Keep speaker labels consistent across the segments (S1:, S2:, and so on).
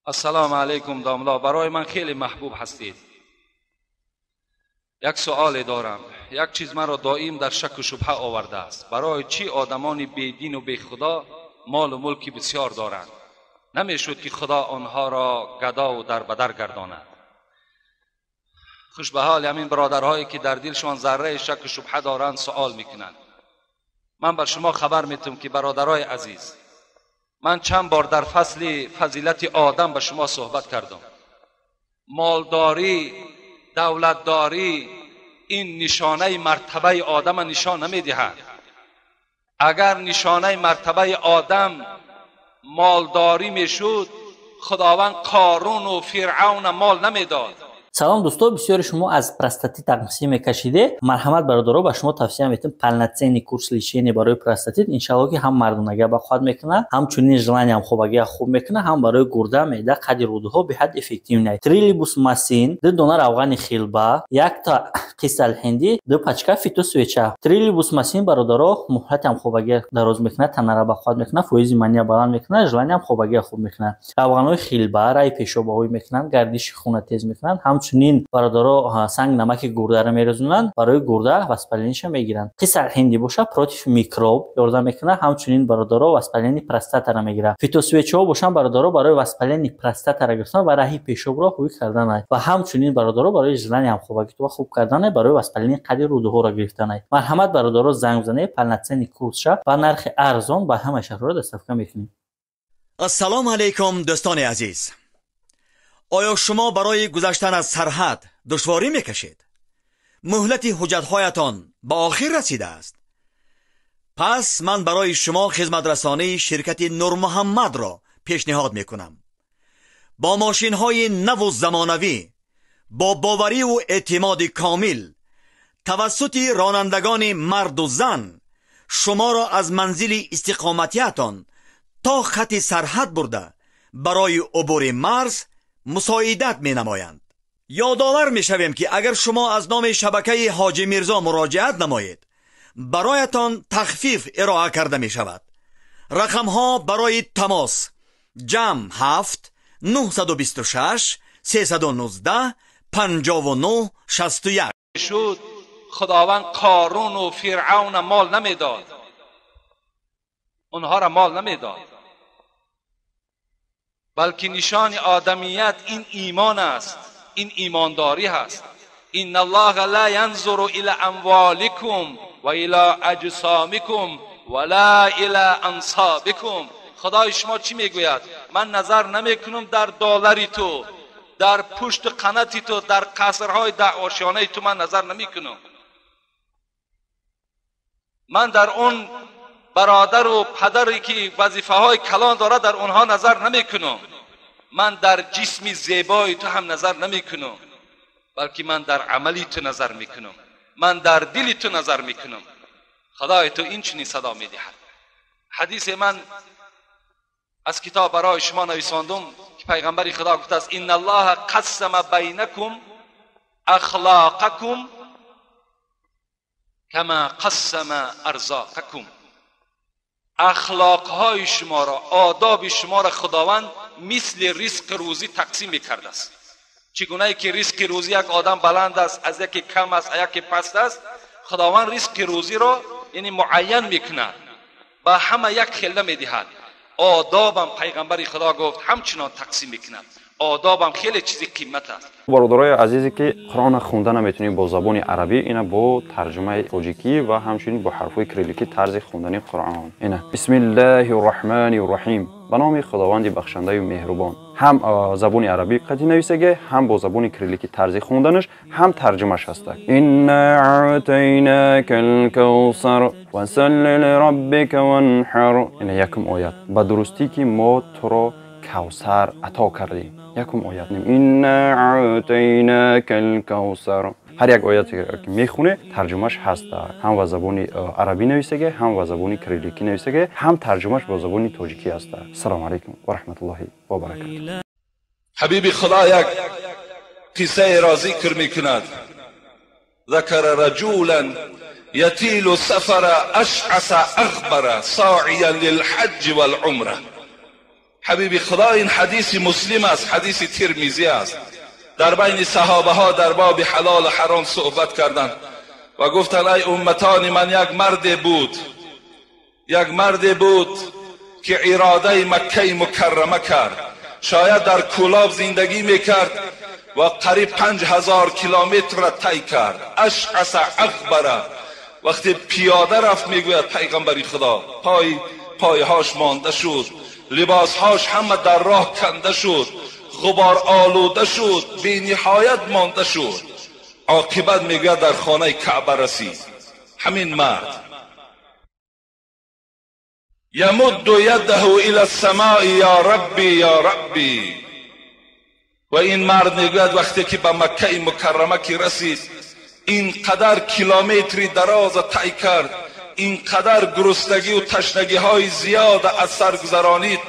S1: Ассалому алайкум, домла, барои ман хеле маҳбуб ҳастед. Як суоле дорам. Як чиз маро доим дар шаку шубҳа овардааст. Барои чӣ одамони бедину бехудо молу мулки бисёр доранд? Намешуд ки худо онҳоро гадову дарбадар гардонад? Хуш ба ҳоли ҳамин бародарҳое ки дар дилшон зарраи шаку шубҳа доранд, суол мекунанд. Ман бар шумо хабар метум ки бародарои азиз, ман чанд бор дар фасли фазилати одам ба шумо суҳбат кардам. Молдорӣ, давлатдорӣ ин нишонаи мартабаи одама нишон намедиҳад. Агар нишонаи мартабаи одам молдорӣ мешуд, худованд Қоруну Фиръавна мол намедод.
S2: Салом, дӯсто. Бисёри шумо аз простатит тақсим мекашиде. Марҳамат, бародаро, ба шумо тавсия метем полноценный курс лечения барои простатит. Иншалло, ки ҳам мардонага бақувват мекунад, ҳамчунин желаниям хобагия хуб мекунад, ҳам барои гурда, меъда, қади рӯдаҳо беҳад эффективный. Трилибус масин, 2 дона равғани хилба, якта қисалҳиндӣ, 2 пачка фитосвеча. Трилибус масин, бародаро, муҳлати ҳамхобагия дароз мекунад, танара бақувват мекунад, фоизи мания баланд мекунад, желаниям хобагия хуб мекунад. Равғанҳои хилба раи пешобаҳоӣ мекунанд, гардиши хуна тез мекунанд. Ҳамчунин, бародаро, санг намаки гурдаро мерезонанд, барои гурда воспалениша мегиранд. Қисалҳиндӣ боша, против микроб ёрдам мекунад, ҳамчунин, бародаро, воспаление простатара мегирад. Фитосвечаҳо бошанд, бародаро, барои воспаление простатара гирифтан ва раҳи пешобро ҳуй карданай ва ҳамчунин, бародаро, барои желание ҳамхобагитро хуб карданай, барои воспаление қади рӯдаҳоро гирифтанай. Марҳамат, бародаро, занг бизанед. Полноценный курсша ба нархи арзон ба ҳамаи шаҳрҳоро доставка мекунем.
S3: Ассалому алайкум, дӯстони азиз. Оё шумо барои гузаштан аз сарҳад душворӣ мекашед? Муҳлати ҳуҷҷатҳоятон ба охир расидааст? Пас ман барои шумо хизматрасонии ширкати Нурмуҳаммадро пешниҳод мекунам. Бо мошинҳои наву замонавӣ, бо бовариву эътимоди комил, тавассути ронандагони марду зан шуморо аз манзили истиқоматиятон то хати сарҳад бурда, барои убури марз мусоидат менамоянд. Ёдовар мешавем, ки агар шумо аз номи шабакаи Ҳоҷи Мирзо муроҷиат намоед, бароятон тахфиф ироа карда мешавад. Рақамҳо барои тамос: +7 926 319 59 61.
S1: Шуд худованд Қоруну Фиръавна мол намедод, онҳоро мол намедод, балки нишони одамият ин имон аст, ин имондорӣ ҳаст. Инна Аллоҳа ла янзуру ила амволикум ва ила аҷсомикум ва ла ила ансобикум. Худои шумо чӣ мегӯяд? Ман назар намекунам дар доллари ту, дар пушту қанати ту, дар қасрҳои даъошонаи ту ман назар намекунам. Ман дар он бародару падаре ки вазифаҳои калон дорад, дар онҳо назар намекунам. Ман дар ҷисми зебои ту ҳам назар намекунам, балки ман дар амали ту назар мекунам, ман дар дили ту назар мекунам. Худои ту ин чунин садо медиҳад. Ҳадисе ман аз китоб барои шумо нависондум, ки пайғамбари Худо гуфтааст: инна Аллоҳа қассама байнакум ахлоқакум кама қассама арзоқакум. Ахлоқҳои шуморо, одоби шуморо Худованд мисли ризқи рӯзӣ тақсим мекардааст. Чӣ гунае ки ризқи рӯзӣ як одам баланд аст, аз яке кам аст, аз яке паст аст, Худованд ризқи рӯзиро яъне муайян мекунад, ба ҳама як хел намедиҳад. Одобам, пайғамбари Худо гуфт, ҳамчунон тақсим мекунад. Одобам хеле чизи қимат аст.
S4: Бародарои азизе, ки Қуръонро хонда наметавонед бо забони арабӣ, ина бо тарҷумаи тоҷикӣ ва ҳамчунин бо ҳарфҳои кирилликӣ тарзи хондани Қуръон. Ина: Бисмиллаҳи рраҳмани рраҳим, ба номи Худованди бахшандаю меҳрубон. Ҳам забони арабӣ қатъи нависаге, ҳам бо забони кирилликӣ тарзи хонданаш, ҳам тарҷумаш ҳаста. Инна аътайнака лкавсар фасалли лираббика ванҳар. Ина якум оят: ба дурустӣ ки мо туро Кавсар ато кардем. Якум оят: инна аътайнака лкавсар. Ҳар як ояте ки мехоне, тарҷумаш ҳаста. Ҳам ба забони арабӣ нависаге, ҳам ба забони кирилликӣ нависаге, ҳам тарҷумаш бо забони тоҷикӣ ҳаста. Ассалому алайкум ва раҳматуллоҳи ва баракату.
S1: Ҳабиби Худо як қиссаеро зикр мекунад: ذكر رجولا يطيل السفر، أشعث أغبر، ساعيا للحج والعمرة. حبیب خدا، این حدیث مسلم است، حدیث ترمیزی است. در بین صحابه ها در باب حلال و حرام صحبت کردند و گفتند ای امتان من، یک مرد بود، یک مرد بود که اراده مکه مکرمه کرد، شاید در کولاب زندگی میکرد و قریب 5000 کیلومتر را طی کرد. اشعث اغبره، وقتی پیاده رفت میگوید پیغمبر خدا پایهاش مانده شد، لباسهاش همه در راه کنده شد، غبار آلوده شد، بی نهایت مانده شد. عاقبت میگوید در خانه کعبه رسید. همین مرد یمد یده الی السماء یا ربی یا ربی. و این مرد میگوید وقتی که به مکه مکرمه که رسید، اینقدر کیلومتری دراز طی کرد، اینقدر گرسنگی و تشنگی های زیاد از سر گذرانید،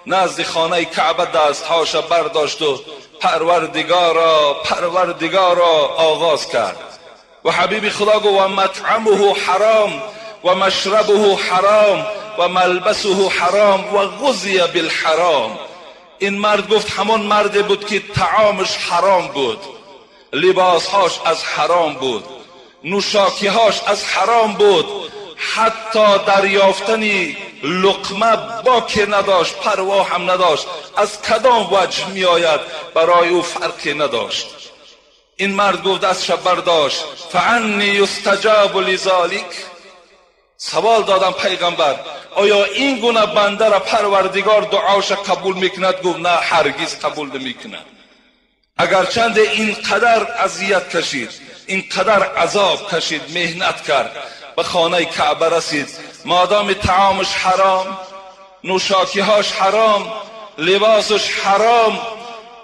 S1: نزد خانه کعبه دستهاش برداشت و پروردگارا پروردگارا آغاز کرد. و حبیب خدا گفت و مطعمه حرام و مشربه حرام و ملبسه حرام و غذی بالحرام. این مرد گفت همان مرد بود که طعامش حرام بود، لباسهاش از حرام بود، نوشاکیهاش از حرام بود، حتی دریافتن لقمه باک نداشت، پروا هم نداشت، از کدام وجه می آید برای او فرقی نداشت. این مرد گفت دستش برداشت، فانی یستجاب لذلک. سوال دادم پیغمبر آیا این گونه بنده را پروردگار دعاش قبول میکند؟ گفت نه، هرگز قبول نمیکند. اگرچند اینقدر اذیت کشید، اینقدر عذاب کشید، مهنت کرد، به خانه کعبه رسید، مادام طعامش حرام، نوشاکیهاش حرام، لباسش حرام،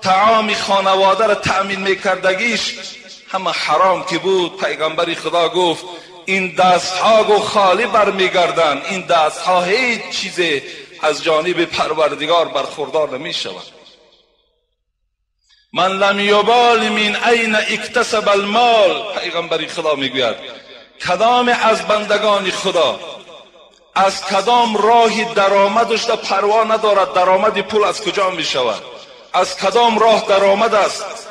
S1: طعام خانواده را تأمین میکردگیش همه حرام که بود، پیغمبر خدا گفت این دستها گو خالی برمیگردن، این دستها هیچ چیز از جانب پروردگار برخوردار نمی شود. من لم یبال من این اکتسب المال. پیغمبر خدا میگوید کدام از بندگان خدا از کدام راهی درآمدش در پروا ندارد، درآمد پول از کجا می شود، از کدام راه درآمد است،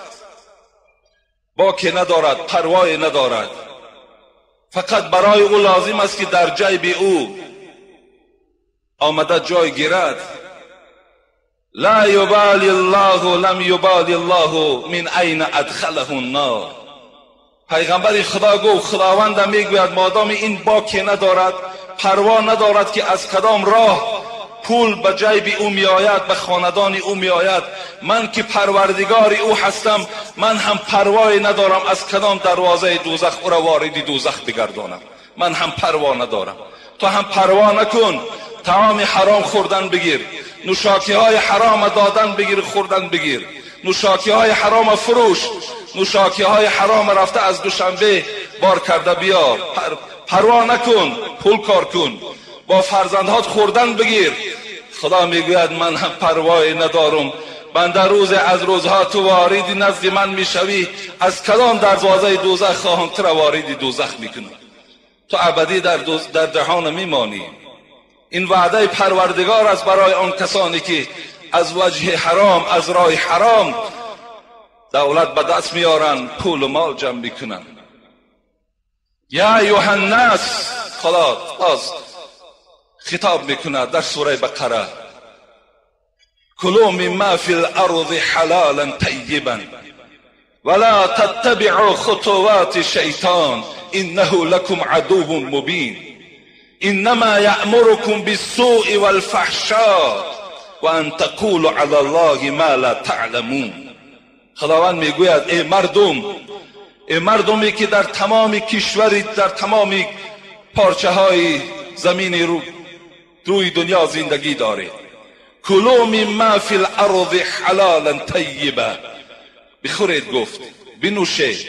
S1: باکی ندارد، پروای ندارد، فقط برای او لازم است که در جیب او آمده جای گیرد. لا یبالی الله لم یبالی الله من این ادخله النار. پیغمبر خدا گفت خداوند میگوید مادام این باکی ندارد، پروا ندارد که از کدام راه پول به جیب او میآید، به خاندان او میآید، من که پروردگار او هستم، من هم پروای ندارم از کدام دروازه دوزخ او را وارد دوزخ بگردانم، من هم پروا ندارم. تو هم پروا نکن، طعام حرام خوردن بگیر، نوشاکی های حرام دادن بگیر، خوردن بگیر، نوشاکی های حرام فروش، نوشاکی های حرام رفته از دوشنبه بار کرده بیار، پروا نکن، پول کار کن، با فرزندهات خوردن بگیر. خدا میگوید من هم پروای ندارم، بنده روز از روزها تو وارد نزد من میشوی، از کدام دروازه دوزخ خواهم تو را وارد دوزخ میکنم، تو ابدی در جهان میمانی. این وعده پروردگار است برای آن کسانی که از وجه حرام، از راه حرام دولت به دست میارن، پول و مال جمع میکنن. یا ایها الناس، خدا باز خطاب میکند در سوره بقره، کلوا مما فی الارض حلالا طیبا ولا تتبعوا خطوات الشیطان انه لکم عدو مبین انما یأمرکم بالسوء والفحشاء وان تقولوا علی الله ما لا تعلمون. خداوند میگوید ای مردم، ای مردمی که در تمام کشوری، در تمام پارچه های زمین روی دنیا زندگی دارید، کلوا مما فی الارض حلالا طیبا، بخورید، گفت بنوشید،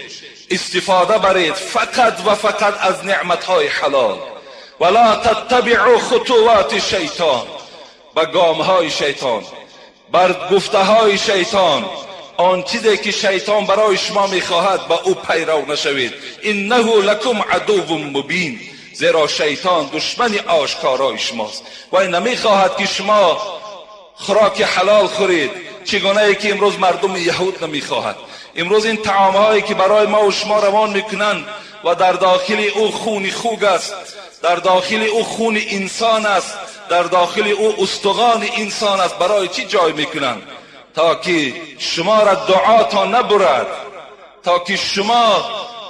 S1: استفاده برید فقط و فقط از نعمتهای حلال. ولا تتبعوا خطوات الشیطان، به گامهای شیطان، بر گفته های شیطان، آن چیزی که شیطان برای شما میخواهد به او پیرو نشوید. انه لکم عدو مبین، زیرا شیطان دشمن آشکارای شماست و این نمیخواهد که شما خوراک حلال خورید. چگونه ای که امروز مردم یهود نمیخواهد. امروز این طعامهایی که برای ما و شما روان میکنند و در داخل او خون خوگ است، در داخل او خون انسان است، در داخل او استخوان انسان است، برای چی جای میکنند؟ تا که شما را دعا تا نبرد، تا که شما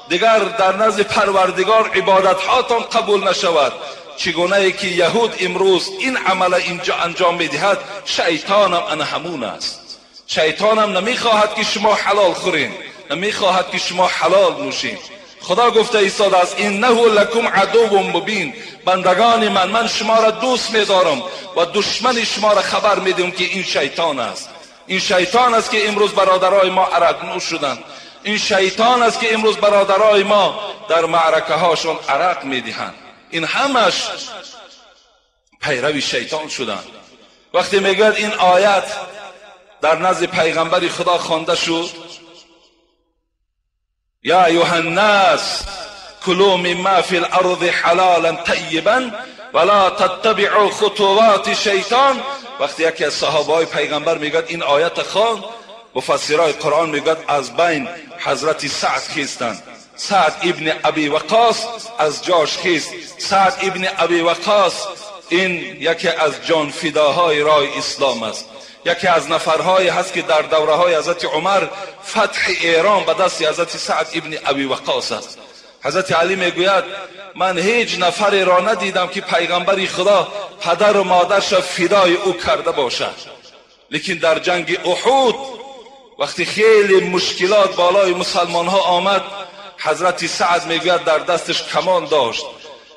S1: دیگر در نزد پروردگار عبادت هاتان قبول نشود. چگونه ای که یهود امروز این عمل اینجا انجام میدهد، شیطانم ان همون است. شیطانم نمیخواهد که شما حلال خورین، نمیخواهد که شما حلال نوشین. خدا گفته ایستاده است انه لکم عدو مبین، بندگان من، من شما را دوست میدارم و دشمن شما را خبر میدم که این شیطان است. این شیطان است که امروز برادرای ما عرق نوش شدند. این شیطان است که امروز برادرای ما در معرکه هاشون عرق میدهند. این همش پیروی شیطان شدند. وقتی میگوید این آیت در نزد پیغمبر خدا خوانده شد، یا ایها الناس کلوا مما فی الارض حلالا طیبا ولا تتبعوا خطوات شیطان. وقتی یکی از صحابه های پیغمبر میگوید این آیت خواند، مفسرای قرآن میگوید از بین حضرت سعد خیستند. سعد ابن ابی وقاص از جاش خیست. سعد ابن ابی وقاص این یکی از جان فداهای راه اسلام است، یکی از نفرهایی هست که در دوره های حضرت عمر فتح ایران به دست حضرت سعد ابن ابی وقاص است. حضرت علی میگوید من هیچ نفری را ندیدم که پیغمبر خدا پدر و مادرش فدای او کرده باشد، لیکن در جنگ احد وقتی خیلی مشکلات بالای مسلمان ها آمد، حضرت سعد میگوید در دستش کمان داشت.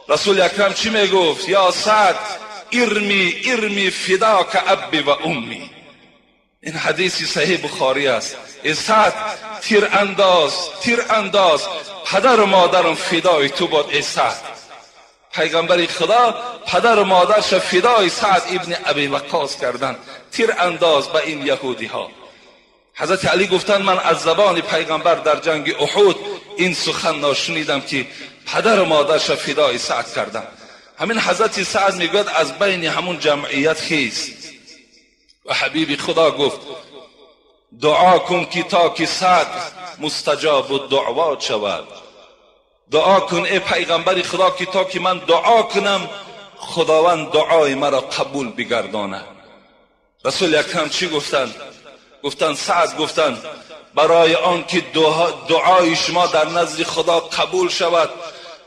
S1: رسول اکرم چی میگفت؟ یا سعد ارمی ارمی فداک ابی و امی. این حدیث صحیح بخاری است. ای سعد تیر انداز، تیر انداز، پدر و مادرم فدای تو باد. ای سعد، پیغمبر خدا پدر و مادرش فدای سعد ابن ابی وقاص کردند. تیر انداز به این یهودی ها. حضرت علی گفتند من از زبان پیغمبر در جنگ احد این سخن ناشنیدم که پدر و مادرش فدای سعد کردم. همین حضرت سعد میگوید از بین همون جمعیت خیست و حبیب خدا گفت دعا کن که تا که سعد مستجاب الدعوات شود. دعا کن ای پیغمبر خدا که تا که من دعا کنم خداوند دعای مرا قبول بگرداند. رسول اکرم چی گفتند؟ گفتند سعد، گفتند برای آن که دعای شما در نزد خدا قبول شود،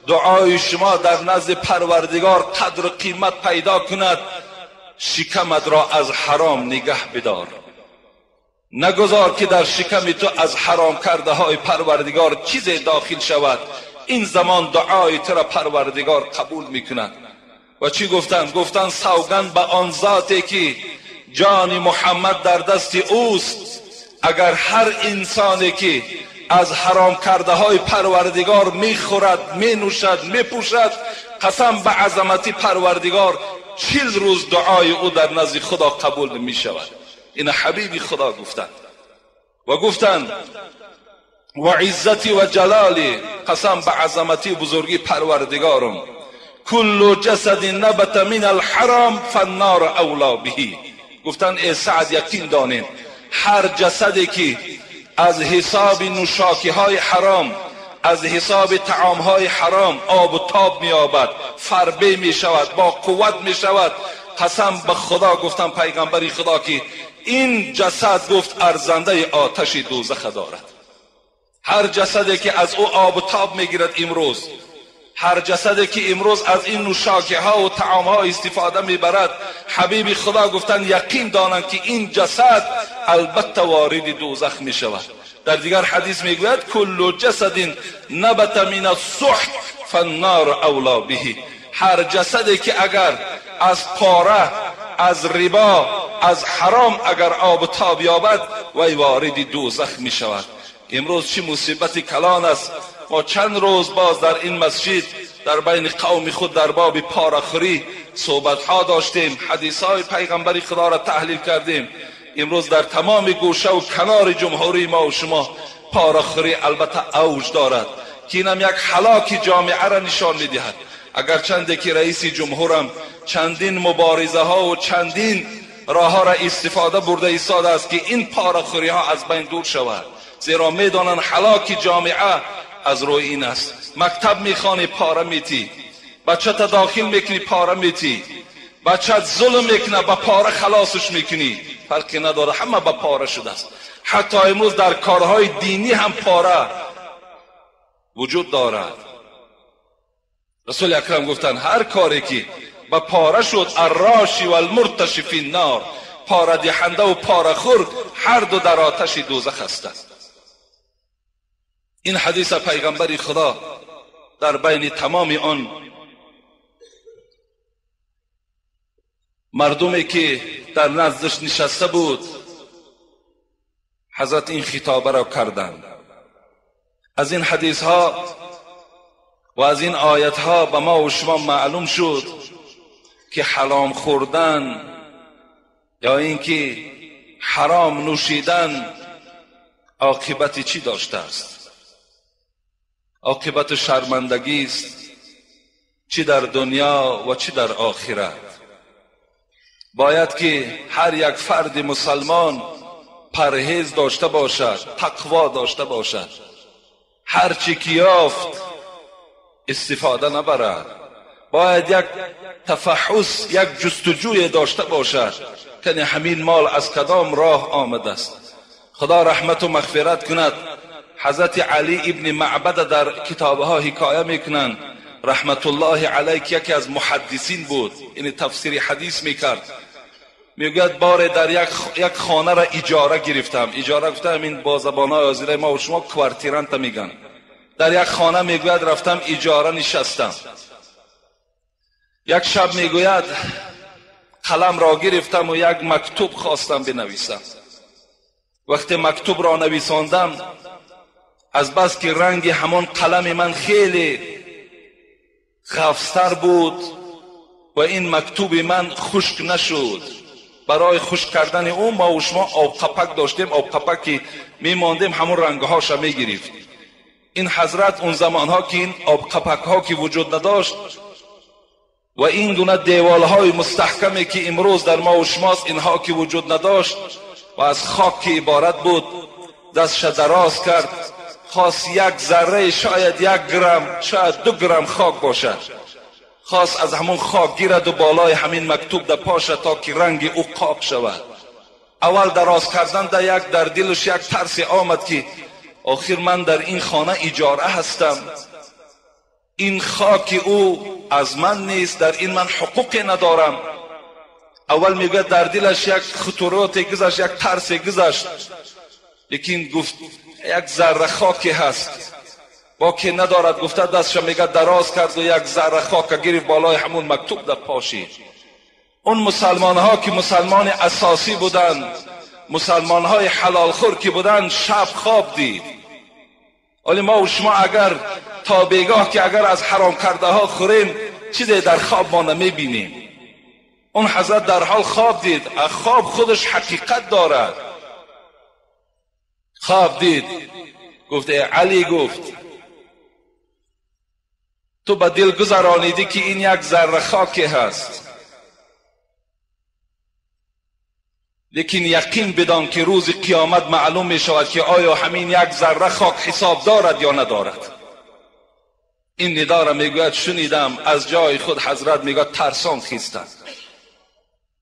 S1: دعای شما در نزد پروردگار قدر و قیمت پیدا کند، شکمت را از حرام نگه بدار. نگذار که در شکم تو از حرام کرده های پروردگار چیز داخل شود. این زمان دعای تو را پروردگار قبول میکند. و چی گفتند؟ گفتند سوگند به آن ذاتی که جان محمد در دست اوست، اگر هر انسانی که از حرام کرده های پروردگار میخورد، مینوشد، میپوشد، قسم به عظمت پروردگار 40 روز دعای او در نزد خدا قبول نمی شود. این حبیبی خدا گفتند. و گفتند و عزتی و جلالی، قسم به عظمتی بزرگی پروردگارم، کل جسد نبت من الحرام فالنار اولا به. گفتند ای سعد یقین دانین هر جسدی که از حساب نوشاکی های حرام، از حساب طعام های حرام آب و تاب می‌یابد، فربه می شود، با قوت می شود، قسم به خدا گفتم پیغمبری خدا که این جسد گفت ارزنده آتش دوزخ دارد. هر جسدی که از او آب و تاب میگیرد امروز، هر جسدی که امروز از این نوشاکی ها و طعام ها استفاده میبرد، حبیب خدا گفتن یقین دانند که این جسد البته وارد دوزخ میشود. در دیگر حدیث میگوید کل جسد نبت من السحت فالنار اولا به. هر جسدی که اگر از پاره، از ربا، از حرام اگر آب و تاب یابد، وی وارد دوزخ میشود. امروز چه مصیبت کلان است. ما چند روز باز در این مسجد در بین قوم خود در باب پاره‌خوری صحبت ها داشتیم، حدیث های پیغمبری خدا را تحلیل کردیم. امروز در تمام گوشه و کنار جمهوری ما و شما پاره‌خوری البته اوج دارد که اینم یک هلاک جامعه را نشان میدهد. اگر چنده که رئیس جمهورم چندین مبارزه ها و چندین راه را استفاده برده ایستاده است که این پاره‌خوری ها از بین دور شود، زیرا میدانند هلاک جامعه از روی این است. مکتب میخوانی پاره میتی، بچه تا داخل میکنی پاره میتی، بچه ظلم میکنه با پاره خلاصش میکنی، فرقی نداره، همه با پاره شده است. حتی امروز در کارهای دینی هم پاره وجود دارد. رسول اکرم گفتند هر کاری که با پاره شد، الراشی و المرتشی فی النار، پاره دهنده و پاره خور هر دو در آتش دوزخ هستند. این حدیث پیغمبر خدا در بین تمام آن مردمی که در نزدش نشسته بود، حضرت این خطابه را کردند. از این حدیث ها و از این آیت ها به ما و شما معلوم شد که حرام خوردن یا اینکه حرام نوشیدن عاقبت چی داشته است؟ عاقبت شرمندگی است، چی در دنیا و چی در آخرت. باید که هر یک فرد مسلمان پرهیز داشته باشد، تقوا داشته باشد، هر چی که یافت استفاده نبرد. باید یک تفحص، یک جستجوی داشته باشد که همین مال از کدام راه آمده است. خدا رحمت و مغفرت کند حضرت علی ابن معبد در کتابها حکایه میکنند رحمت الله علیه، یکی از محدثین بود، یعنی تفسیر حدیث میکرد. میگوید بار در یک خانه را اجاره گرفتم. اجاره گفتم این با زبانهای حاضره ما و شما کوارتیرانت میگن. در یک خانه میگوید رفتم اجاره نشستم. یک شب میگوید قلم را گرفتم و یک مکتوب خواستم بنویسم. وقتی مکتوب را نویساندم، از بس که رنگ همان قلم من خیلی غفصتر بود و این مکتوب من خشک نشد. برای خشک کردن او ما و شما آب قپک داشتیم، آب قپک که میماندیم همون رنگهاش را میگرفت. این حضرت اون زمانها که این آب قپک ها که وجود نداشت و این گونه دیوالهای مستحکمی که امروز در ما و شماست اینها که وجود نداشت و از خاک که عبارت بود، دستش دراز کرد، خواست یک ذره، شاید 1 گرم، شاید 2 گرم خاک باشد، خواست از همون خاک گیرد و بالای همین مکتوب در پاشد تا که رنگ او قاق شود. اول دراز کردن در یک در دلش یک ترس آمد که آخر من در این خانه اجاره هستم، این خاک او از من نیست، در این من حقوقی ندارم. اول میگه در دلش یک خطرات گذشت، یک ترس گذشت، لیکن گفت یک ذره خاکی هست با که ندارد. گفته دستش میگه دراز کرد و یک ذره خاک گرفت بالای همون مکتوب در پاشید. اون مسلمان ها که مسلمان اساسی بودند، مسلمان های حلال خور که بودند، شب خواب دید. ولی ما و شما اگر تا بیگاه که اگر از حرام کرده ها خوریم، چیزی در خواب ما نمیبینیم. اون حضرت در حال خواب دید، خواب خودش حقیقت دارد. خواب دید، گفت ای علی، گفت تو به دل گذرانیدی که این یک ذره خاکی هست، لیکن یقین بدان که روز قیامت معلوم می شود که آیا همین یک ذره خاک حساب دارد یا ندارد. این ندا را میگوید شنیدم از جای خود حضرت میگوید ترسان خیستم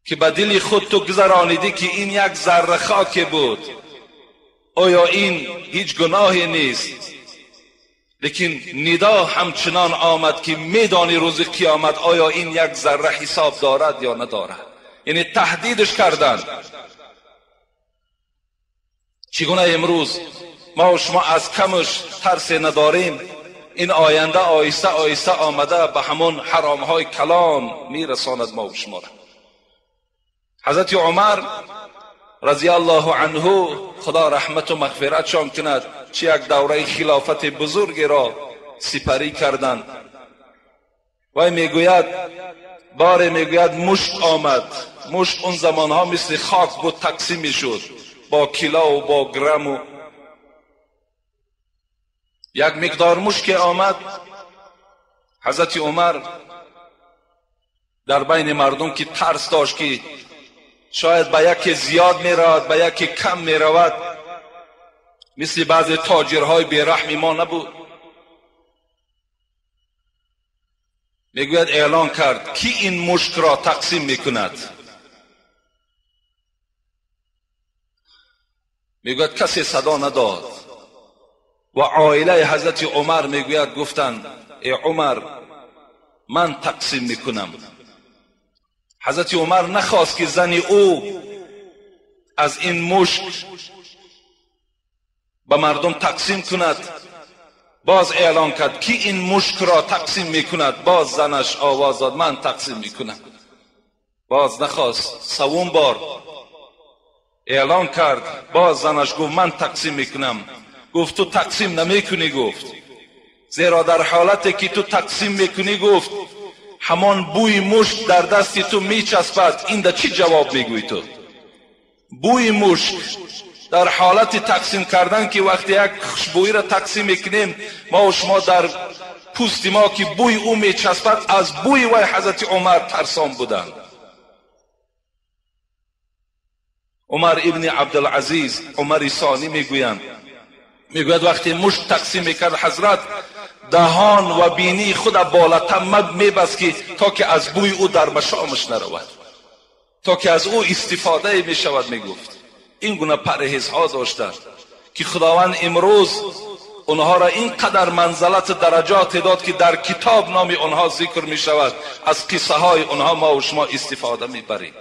S1: که به دل خود تو گذرانیدی که این یک ذره خاک بود، آیا این هیچ گناهی نیست؟ لیکن ندا همچنان آمد که میدانی روز قیامت آیا این یک ذره حساب دارد یا ندارد. یعنی تهدیدش کردن. چگونه امروز ما و شما از کمش ترس نداریم، این آینده آیسته آیسته آمده به همون حرامهای کلان میرساند ما و شما را. حضرت عمر رضی الله عنه، خدا رحمت و مغفرتشان کند، چه یک دوره خلافت بزرگی را سپری کردند. وی میگوید باره میگوید مشک آمد. مشک اون زمانها مثل خاک بود، تقسیم میشد با کیلا و با گرم و یک مقدار مشک آمد. حضرت عمر در بین مردم که ترس داشت که شاید به یکی زیاد میرود، به یکی کم میرود. مثل بعضی تاجرهای بیرحمی ما نبود. میگوید اعلان کرد کی این مشک را تقسیم میکند؟ میگوید کسی صدا نداد و عائله حضرت عمر میگوید گفتند ای عمر من تقسیم میکنم. حضرت عمر نخواست که زن او از این مشک به مردم تقسیم کند. باز اعلان کرد کی این مشک را تقسیم میکند؟ باز زنش آواز داد من تقسیم میکنم. باز نخواست. سوم بار اعلان کرد، باز زنش گفت من تقسیم میکنم. گفت تو تقسیم نمیکنی. گفت زیرا در حالتی که تو تقسیم میکنی، گفت همان بوی مشک در دست تو میچسبد. این در چی جواب میگویی تو؟ بوی مشک در حالت تقسیم کردن که وقتی یک خوشبویی را تقسیم میکنیم ما و شما در پوست ما که بوی او میچسبد، از بوی وی حضرت عمر ترسان بودند. عمر ابن عبدالعزیز، عمر ثانی میگویند، میگوید وقتی مشت تقسیم میکرد حضرت دهان و بینی خود بالاتر میبست که تا که از بوی او در مشامش نرود، تا که از او استفاده میشود. میگفت این گونه پرهیزها داشتند که خداوند امروز اونها را اینقدر منزلت درجات داد که در کتاب نام اونها ذکر می شود. از قصه های اونها ما و شما استفاده می بریم.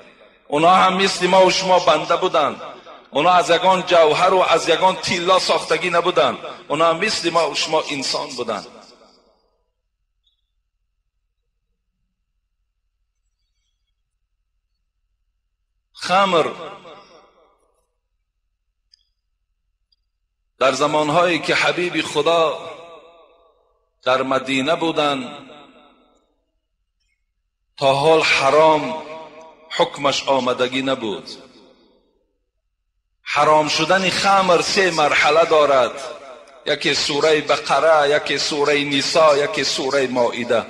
S1: اونها هم مثل ما و شما بنده بودند. اونها از یگان جوهر و از یگان تیلا ساختگی نبودند. اونها هم مثل ما و شما انسان بودند. خمر در زمانهایی که حبیب خدا در مدینه بودند تا حال حرام حکمش آمدگی نبود. حرام شدن خمر سه مرحله دارد، یکی سوره بقره، یکی سوره نساء، یکی سوره مائده.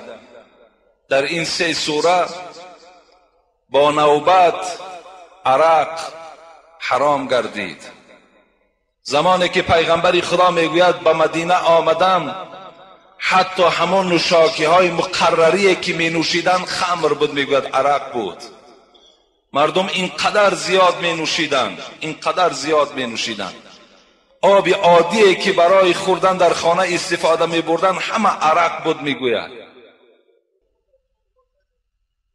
S1: در این سه سوره با نوبت عرق حرام گردید. زمانی که پیغمبر خدا میگوید به مدینه آمدم، حتی همون نوشاکی های مقرری که می نوشیدن خمر بود، میگوید عرق بود. مردم اینقدر زیاد می نوشیدن، اینقدر زیاد می نوشیدن. آب عادی که برای خوردن در خانه استفاده می بردن همه عرق بود. میگوید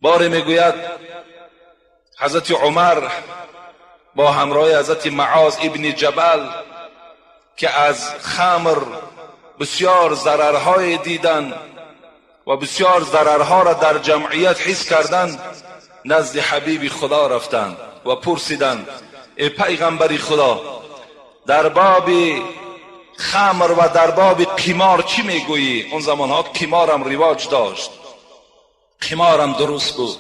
S1: باره میگوید حضرت عمر با همراه حضرت معاذ ابن جبل که از خمر بسیار ضررهای دیدن و بسیار ضررها را در جمعیت حس کردند، نزد حبیب خدا رفتند و پرسیدند ای پیغمبر خدا، در باب خمر و در باب قمار چی میگویی؟ اون زمانها قمار هم رواج داشت، قمار هم درست بود.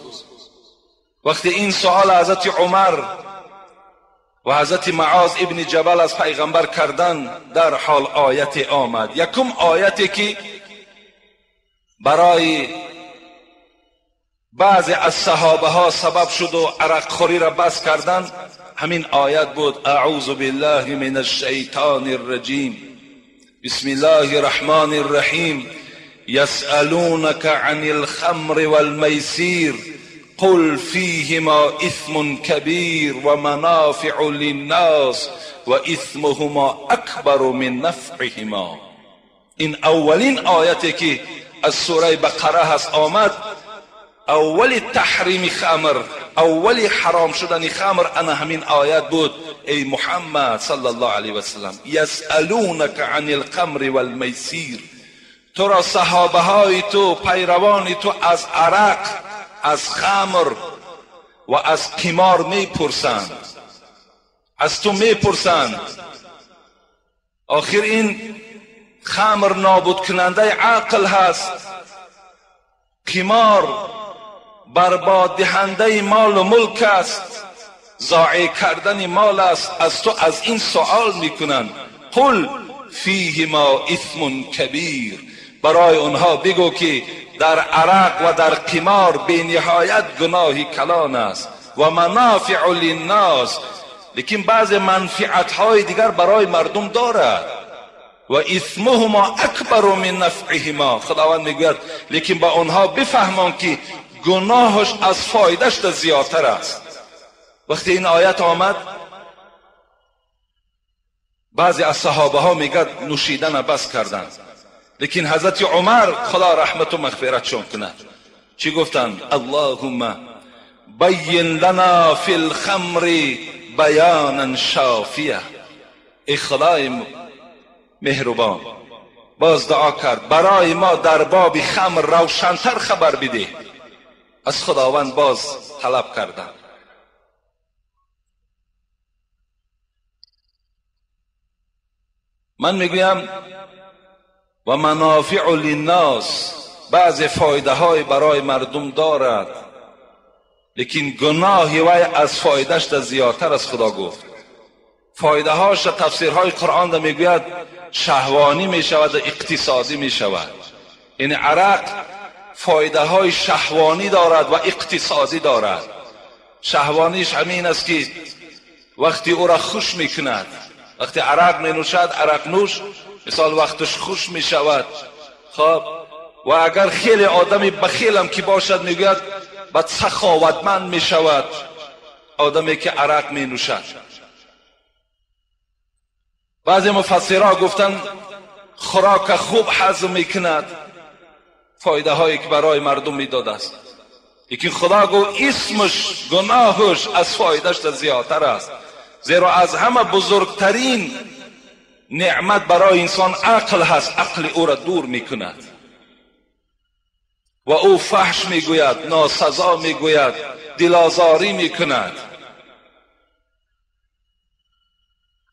S1: وقتی این سوال حضرت عمر و حضرت معاذ ابن جبل از پیغمبر کردن، در حال آیت آمد. یکم آیتی که برای بعضی از صحابه ها سبب شد و عرق خوری را بس کردن، همین آیت بود: اعوذ بالله من الشیطان الرجیم، بسم الله الرحمن الرحیم، یسألونک عن الخمر والمیسیر قل فيهما إثم كبير ومنافع للناس وإثمهما أكبر من نفعهما. این اولین آیتی که از سوره بقره هست آمد، اول تحریم خمر، اول حرام شدن خمر، انا همین آیت بود. ای محمد صلی الله علیه و سلم، یسألونک عن الخمر والمیسیر، تو را صحابه های تو، پیروان تو از عرق، از خمر و از قمار میپرسند، از تو میپرسند. آخر این خمر نابود کننده عقل هست، قمار برباد دهنده مال و ملک است، ضایع کردن مال است. از تو از این سوال میکنند. قل فیهما اثم کبیر، برای آنها بگو که در عرق و در قمار به نهایت گناهی کلان است. و منافع للناس، لیکن بعض منفعت های دیگر برای مردم دارد. و اثمهما اکبر من نفعهما، خداوند میگوید لیکن با آنها بفهمان که گناهش از فایدهش زیادتر است. وقتی این آیت آمد بعضی از صحابه ها میگد نوشیدن بس کردند، لیکن حضرت عمر خدا رحمت و مغفرتشون کند چی گفتند؟ اللهم بین لنا فی الخمر بیانا شافیه. ای خدای مهربان، باز دعا کرد برای ما در باب خمر روشنتر خبر بده. از خداوند باز طلب کردند. من میگویم و منافع للناس، بعض فایده های برای مردم دارد، لیکن گناه وی از فایدهش زیادتر از خدا گفت. فایده هاش تفسیرهای قرآن ده میگوید شهوانی میشود و اقتصادی میشود. یعنی عرق فایده های شهوانی دارد و اقتصادی دارد. شهوانیش همین است که وقتی او را خوش میکند، وقتی عرق می نوشد، عرق نوش مثال وقتش خوش می شود. خب و اگر خیلی آدمی بخیل هم که باشد میگوید بد سخاوتمند می شود آدمی که عرق می نوشد. بعضی مفسرها گفتن خوراک خوب هضم می کند، فایده هایی که برای مردم میداد است. لیکن خدا گفت اسمش گناهش از فایدهش زیادتر است، زیرا از همه بزرگترین نعمت برای انسان عقل هست. عقل او را دور میکند و او فحش میگوید، ناسزا میگوید، دلازاری میکند.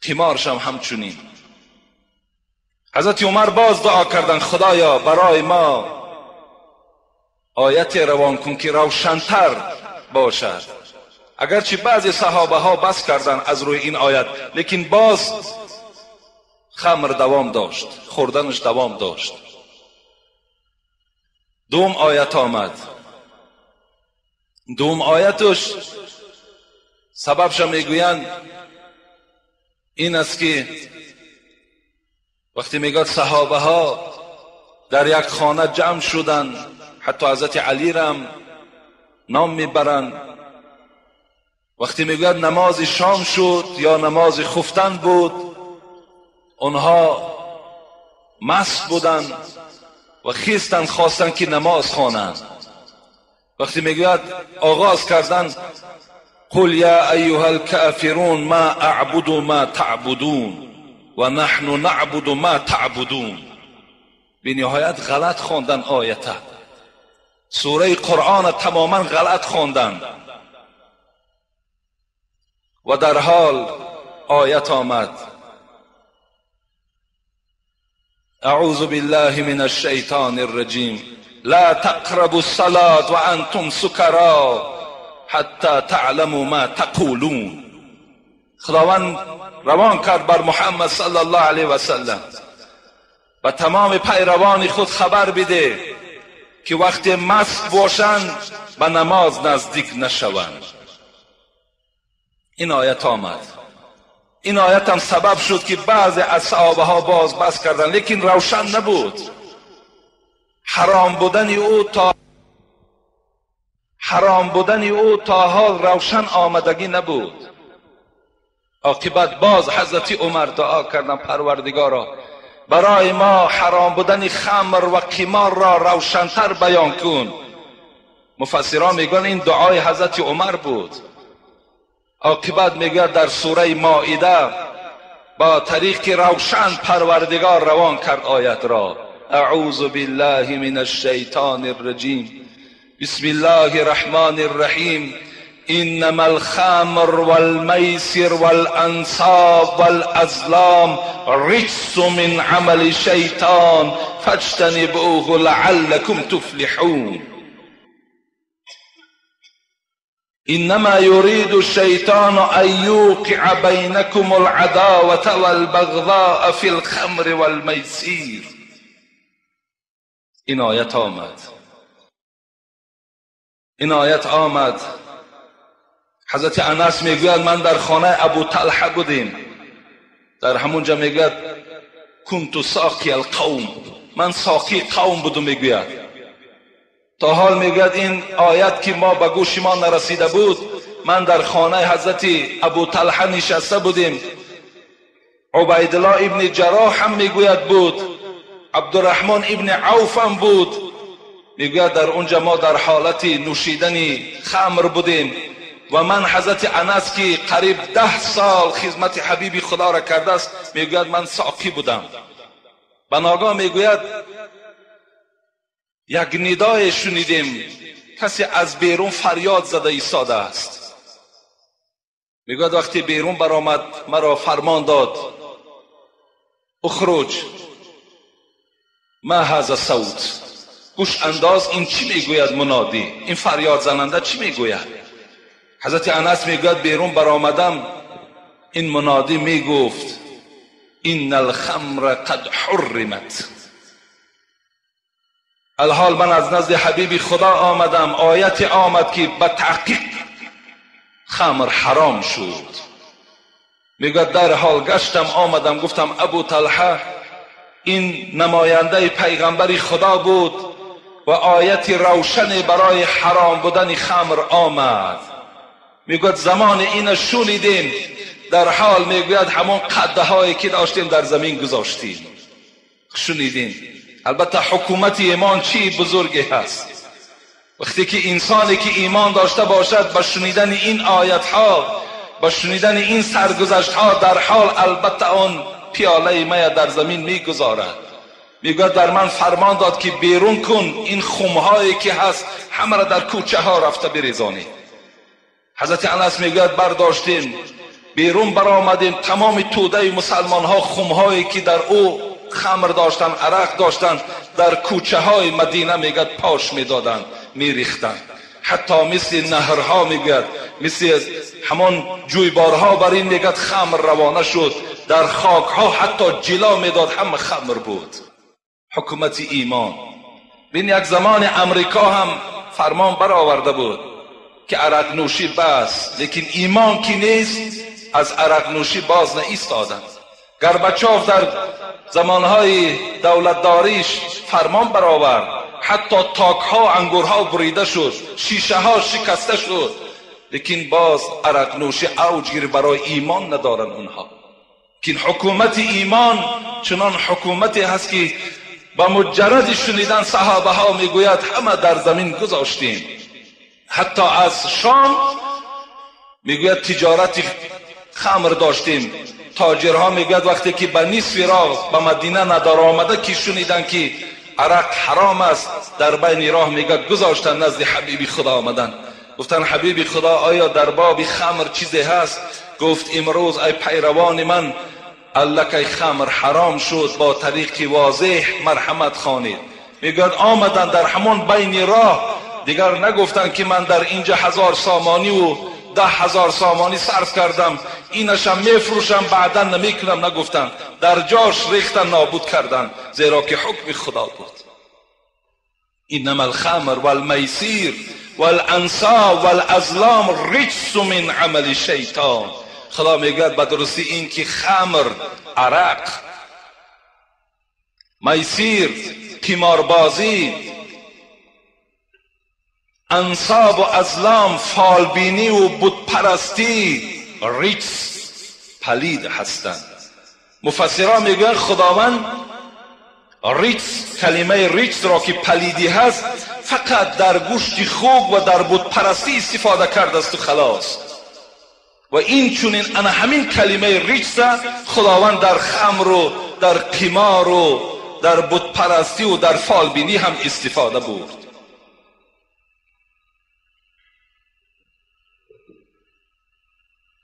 S1: قمارش هم همچنین. حضرت عمر باز دعا کردن خدایا برای ما آیت روان کن که روشنتر باشد. اگرچه بعضی صحابه ها بس کردن از روی این آیت، لیکن باز خمر دوام داشت، خوردنش دوام داشت. دوم آیت آمد. دوم آیتش سببش میگویند این است که وقتی میگه صحابه ها در یک خانه جمع شدن، حتی حضرت علی را نام میبرند، وقتی میگوید نماز شام شد یا نماز خفتن بود، آنها مست بودند و خیستند خواستند که نماز خوانند. وقتی میگوید آغاز کردند قل یا ایها الکافرون ما اعبد ما تعبدون و نحن نعبد ما تعبدون. به نهایت غلط خواندن آیت، سوره قرآن تماما غلط خواندن و در حال آیت آمد اعوذ بالله من الشیطان الرجیم لا تقربوا الصلاة وانتم سکرا حتی تعلموا ما تقولون. خداوند روان کرد بر محمد صلی الله علیه و سلم و تمام پیروان خود خبر بده که وقتی مست باشند به نماز نزدیک نشوند. این آیت آمد. این آیت هم سبب شد که بعضی از صحابه ها باز بس کردن، لیکن روشن نبود. حرام بودن او تا حال روشن آمدگی نبود. عاقبت باز حضرت عمر دعا کردن پروردگارا برای ما حرام بودن خمر و قمار را روشنتر بیان کن. مفسران میگن این دعای حضرت عمر بود. عاقبت میگه در سوره مائده با طریق روشن پروردگار روان کرد آیت را اعوذ بالله من الشیطان الرجیم بسم الله الرحمن الرحیم انما الخمر والمیسر والانصاب والازلام رجس من عمل الشیطان فاجتنبوه لعلكم تفلحون. انما يريد الشيطان ان يوقع بينكم العداوة والبغضاء في الخمر والميسير. این آیت آمد. این آیت آمد. حضرت انس میگوید من در خانه ابو طلحه بودیم، در همونجا میگوید کنت ساقی القوم، من ساقی قوم بودم. میگوید تا حال میگوید این آیت که ما به گوش ما نرسیده بود، من در خانه حضرت ابو طلحه نشسته بودیم، عبیدالله ابن جراح هم میگوید بود، عبدالرحمن ابن عوف هم بود. میگوید در اونجا ما در حالت نوشیدن خمر بودیم و من حضرت انس که قریب 10 سال خدمت حبیب خدا را کرده است، میگوید من ساقی بودم. به ناگاه میگوید یک ندای شنیدیم، کسی از بیرون فریاد زده ایستاده است. میگوید وقتی بیرون برآمد مرا فرمان داد اخرج ما هذا صوت، گوش انداز این چی میگوید منادی، این فریاد زننده چی میگوید. حضرت انس میگوید بیرون برآمدم، این منادی میگفت ان الخمر قد حرمت. الحال من از نزد حبیب خدا آمدم، آیت آمد که به تحقیق خمر حرام شد. میگوید در حال گشتم آمدم گفتم ابو طلحه این نماینده پیغمبر خدا بود و آیت روشن برای حرام بودن خمر آمد. میگوید زمان این شنیدیم، در حال میگوید همون قده هایی که داشتیم در زمین گذاشتیم. شنیدیم. البته حکومت ایمان چی بزرگی هست. وقتی که انسانی که ایمان داشته باشد با شنیدن این آیت ها، با شنیدن این سرگذشت ها، در حال البته آن پیاله می در زمین میگذارد. میگوید در من فرمان داد که بیرون کن این خمهایی که هست همه را در کوچه ها رفته بریزانی. حضرت انس میگوید برداشتیم بیرون برآمدیم، تمام توده مسلمان ها خمهایی که در او خمر داشتن، عرق داشتن، در کوچه های مدینه میگد پاش میدادن، میریختن، حتی مثل نهرها میگد، مثل همان جویبارها بر این میگد خمر روانه شد، در خاک ها حتی جلا میداد، همه خمر بود. حکومت ایمان. بین یک زمان امریکا هم فرمان برآورده بود که عرق نوشی بس، لیکن ایمان که نیست از عرق نوشی باز نایستادند. گربچاف در زمانهای دولتداریش فرمان برآورد، حتی تاکها انگورها بریده شد، شیشه ها شکسته شد، لیکن باز عرق نوشی اوج گرفت. برای ایمان ندارن اونها. که حکومت ایمان چنان حکومتی هست که با مجرد شنیدن صحابه ها میگوید همه در زمین گذاشتیم. حتی از شام میگوید تجارت خمر داشتیم، تاجرها میگوید وقتی که به نصف راه به مدینه ندار آمده که شنیدن که عرق حرام است، در بین راه میگوید گذاشتن، نزد حبیب خدا آمدن، گفتن حبیب خدا آیا در باب خمر چیزی هست؟ گفت امروز ای پیروان من الکی خمر حرام شد، با طریق واضح مرحمت خوانید. میگوید آمدن در همان بین راه، دیگر نگفتن که من در اینجا 1000 سامانی و 10,000 سامانی صرف کردم، اینشم میفروشم بعدا نمیکنم، نگفتن، در جاش ریختن نابود کردن، زیرا که حکم خدا بود. انما الخمر والمیسیر والانصاب والازلام رجس من عمل شیطان. خدا میگوید به درستی این که خمر، عرق، میسیر، قماربازی، انصاب و ازلام، فالبینی و بتپرستی رجس، پلید هستند. مفسران میگویند خداوند رجس، کلمه رجس را که پلیدی هست فقط در گوشت خوک و در بتپرستی استفاده کرده است و خلاص. و این چونین انا همین کلمه رجس خداوند در خمر و در قمار و در بتپرستی و در فالبینی هم استفاده بود.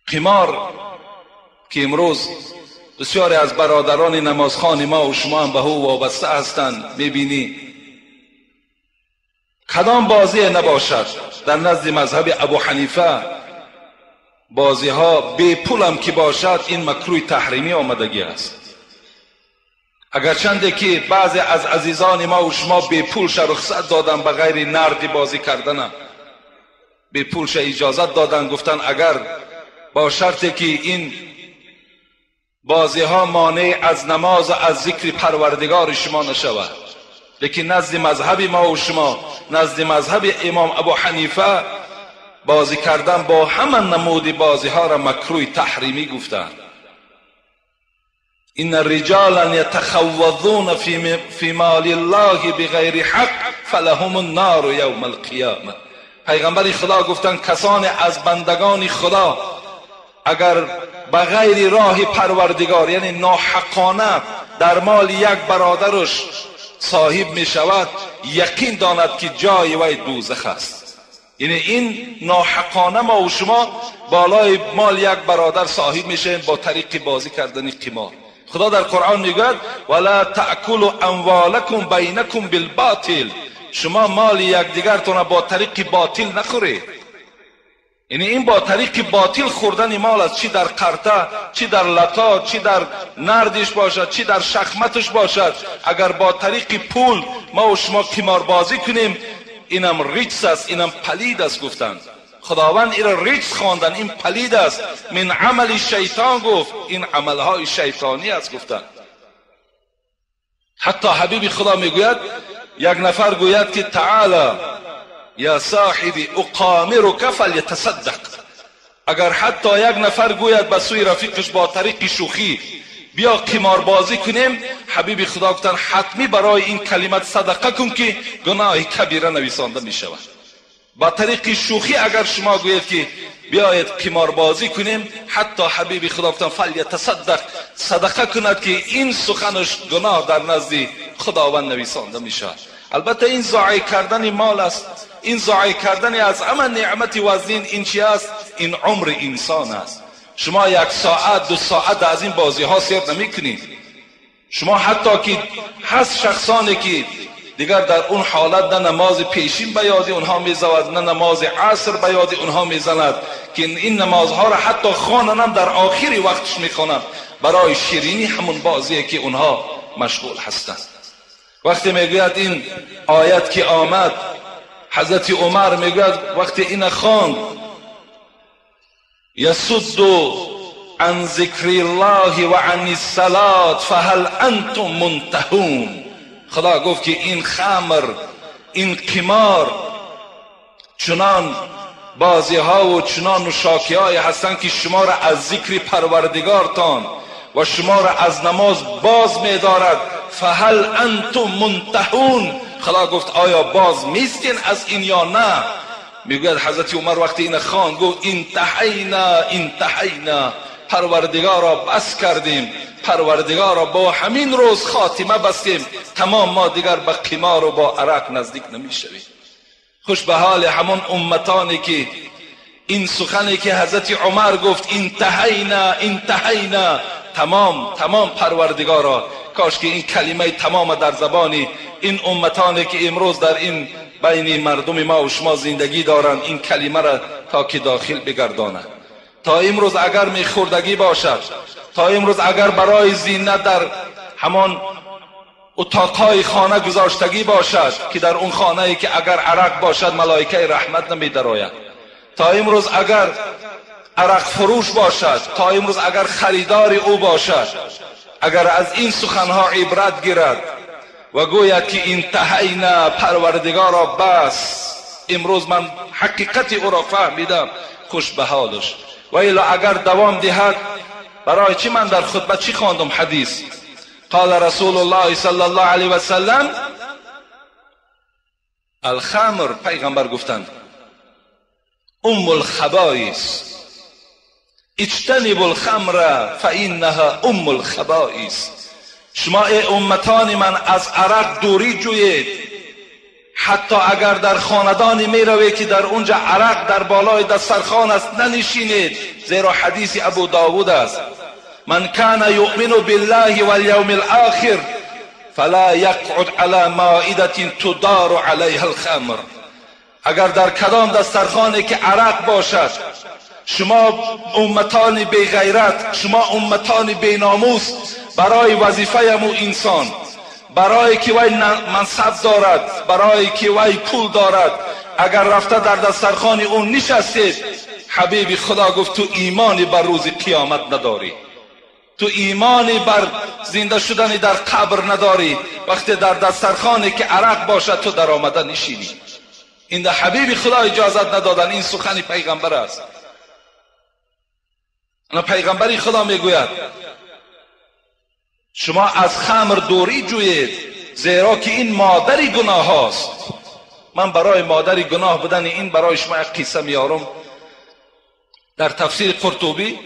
S1: قمار که امروز بسیاری از برادران نمازخوان ما و شما هم به او وابسته هستند، میبینی کدام بازی نباشد در نزد مذهب ابو حنیفه بازی ها بی پول هم که باشد این مکروه تحریمی آمدگی است. اگرچنده که بعضی از عزیزان ما و شما بی پول رخصت دادن به غیر نردی بازی کردن، به پولش اجازت دادن، گفتن اگر با شرطی که این بازی ها مانع از نماز و از ذکر پروردگار شما نشود. لیکن نزد مذهب ما و شما، نزد مذهب امام ابو حنیفه، بازی کردن با همه نمود بازی ها را مکروه تحریمی گفتند. ان الرجال یتخوضون فی مال الله بغیر حق فلهم النار یوم القیامه. پیغمبر خدا گفتند کسان از بندگان خدا اگر بغیر راه پروردگار، یعنی ناحقانه در مال یک برادرش صاحب می شود، یقین داند که جای وی دوزخ است. یعنی این ناحقانه ما و شما بالای مال یک برادر صاحب میشیم با طریق بازی کردن قمار. خدا در قرآن میگوید ولا تأکلوا اموالکم بینکم بالباطل، شما مال یکدیگرتون با طریق باطل نخورید. یعنی این با طریق باطل خوردن مال است، چی در قرطه، چی در لطا، چی در نردش باشد، چی در شخمتش باشد. اگر با طریق پول ما و شما قمار بازی کنیم، اینم رجس است، اینم پلید است گفتند. خداوند این را رجس خواندن، این پلید است، من عمل شیطان گفت، این عملهای شیطانی است گفتند. حتی حبیب خدا میگوید یک نفر گوید که تعالی یا صاحبی اقامرک فلیتصدق. اگر حتی یک نفر گوید به سوی رفیقش با طریق شوخی بیا قمار بازی کنیم، حبیب خدا گفتن حتمی برای این کلمت صدقه کن که گناه کبیره نویسانده می شود. با طریق شوخی اگر شما گوید که بیاید قمار بازی کنیم، حتی حبیب خدا گفتن فلیتصدق، صدقه کند که این سخنش گناه در نزد خداوند نویسانده می شود. البته این ضایع کردن مال است، این ضایع کردن از همه نعمت وزین این چی است؟ این عمر انسان است. شما یک ساعت دو ساعت از این بازی ها سیر نمی کنید. شما حتی که هست شخصانی که دیگر در اون حالت نه نماز پیشین به یاد اونها میزند، نه نماز عصر به یاد اونها میزند، که این نمازها را حتی خوانن در آخری وقتش میخوانند برای شیرینی همون بازیه که اونها مشغول هستند. وقتی میگوید این آیت که آمد، حضرت عمر میگوید وقتی این خواند یصد عن ذکر الله و عن الصلاة فهل انتم منتهون. خدا گفت که این خمر، این قمار چنان بازی ها و چنان نوشاکی های هستند که شما را از ذکر پروردگارتان و شما را از نماز باز می‌دارد. فهل انتم منتهون. خدا گفت آیا باز میستین از این یا نه؟ میگوید حضرت عمر وقتی این خواند گفت انتهینا انتهینا، پروردگارا بس کردیم، پروردگارا با همین روز خاتمه بستیم، تمام ما دیگر به قمار و با عرق نزدیک نمیشویم. خوش به حال همون امتانی که این سخنی که حضرت عمر گفت انتهینا انتهینا، تمام تمام پروردگارا، کاش که این کلمه تمام در زبانی این امتانی که امروز در این بین مردم ما و شما زندگی دارند این کلمه را تا که داخل بگردانند. تا امروز اگر میخوردگی باشد، تا امروز اگر برای زینت در همان اتاقهای خانه گذاشتگی باشد که در اون خانه ای که اگر عرق باشد ملائکه رحمت نمی درآید، تا امروز اگر عرق فروش باشد، تا امروز اگر خریدار او باشد، اگر از این سخنها عبرت گیرد و گوید که انتهینا، پروردگارا بس، امروز من حقیقت او را فهمیدم، خوش به حالش. و الا اگر دوام دهد، برای چی من در خطبه چی خواندم حدیث؟ قال رسول الله صلی الله علیه و سلم الخمر، پیغمبر گفتند ام الخبائث، اجتنبوا الخمر فانها ام الخبائث. شما ای امتان من از عرق دوری جویید، حتی اگر در خاندانی می روید که در اونجا عرق در بالای دسترخوان است ننشینید، زیرا حدیث ابو داود است من کان یؤمن بالله والیوم الاخر فلا یقعد علی مائده تدار علیها الخمر. اگر در کدام دسترخوانی که عرق باشد، شما امتان بی غیرت، شما امتان بی ناموس، برای وظیفه مو انسان، برای که وی منصب دارد، برای که وی پول دارد، اگر رفته در دسترخوان اون نشستید، حبیب خدا گفت تو ایمانی بر روز قیامت نداری، تو ایمانی بر زنده شدن در قبر نداری. وقتی در دسترخوانی که عرق باشد تو در آمده نشینی. این در حبیب خدا اجازت ندادن. این سخن پیغمبر است. پیغمبری خدا میگوید شما از خمر دوری جویید، زیرا که این مادری گناه هاست. من برای مادری گناه بودن این برای شما یک قصه میارم. در تفسیر قرطبی،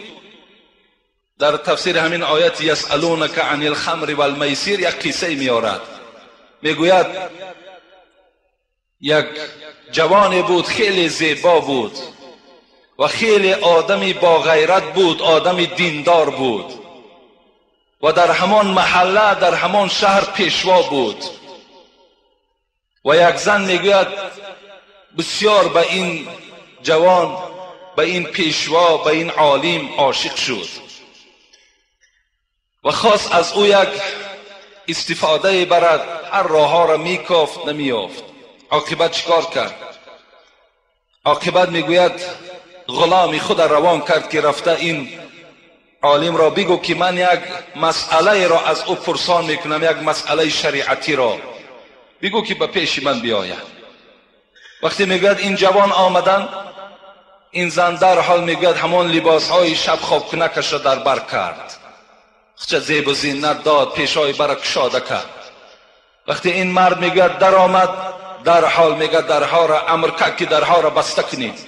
S1: در تفسیر همین آیت یسألونک عن الخمر والمیسیر یک قصه میارد. میگوید یک جوانی بود، خیلی زیبا بود و خیلی آدمی با غیرت بود، آدمی دیندار بود و در همان محله، در همان شهر پیشوا بود. و یک زن میگوید بسیار به این جوان، به این پیشوا، به این عالم عاشق شد و خواست از او یک استفاده برد. هر راه ها را میکافت، نمیافت. عاقبت چیکار کرد؟ عاقبت میگوید غلامی خود روان کرد که رفته این عالم را بگو که من یک مسئله را از او پرسان میکنم، یک مسئله شریعتی را بگو که به پیش من بیاید. وقتی میگوید این جوان آمدن، این زن در حال میگوید همان لباس های شب خواب کنکش را در بر کرد، چه زیب و زینت داد، پیشای برا کشاده کرد. وقتی این مرد میگوید در آمد، در حال میگه درها را امر کرد که درها را بسته کنید.